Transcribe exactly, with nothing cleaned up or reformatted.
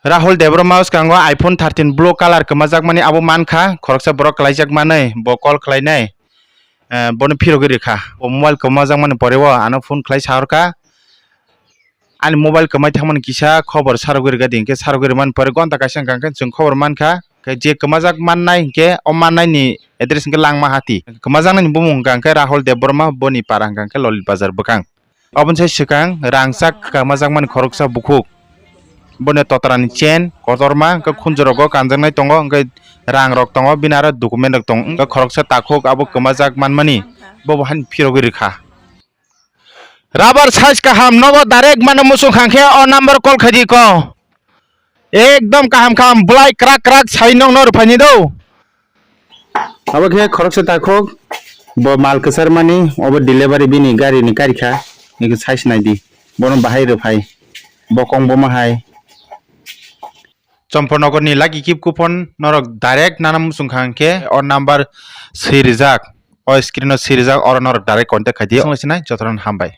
Rahul Debbarma bwskango iPhone thirteen blue colour kwmajakmani abo mankha, khoroksa borok kwlaijak manwi bo call khlainai, eh, bono phirogwi rwkha. Bo mobile kwmajakmani pore o ano phone khlai sahorkha, "Ani mobile kwmai thangmani kisa khobor sarogwi rwgadi," hinkhe sarogwi rwmani pore gonta kaisa hwnkha khe chwng khobor mankha. Khe je kwmajak mannai hinkhe o mannaini address hinkhe Langma Hati. Kwmajaknaini bumung hwnkha khe Rahul Debbarma, boni para hwnkha khe Lolit Bazar bwkang. Oboni sai swkang rangchak kwmajakmani khoroksa bukhuk. Boni totrani chain kotorma, hwnkhe khunjurogo kanjaknai tongo, hwnkhe rangrok tongo, bini aro documentrok tongo. Hwnkhe khoroksa takhuk abo kwmajak manmani, bobo haino phirogwi rwkha. Rubber size kaham nogo direct mano muchung kha khe o number call khaidi ko. Ekdom kaham kaham bwlai kwrak kwrak sai nokno rwphaini do. Abo khe khoroksa takhuk, bo mal kwcharmani, obo delivery bini gari ni karikha, eko size naidi, bono bahai rwphai, bokong boma hai. Chompornogor ni lucky kip coupon norok direct nana muchung kha khe o number swi rijak, o screen o swi rijak, oro norok direct contact khaidi. Songwi sinai jotono hambai.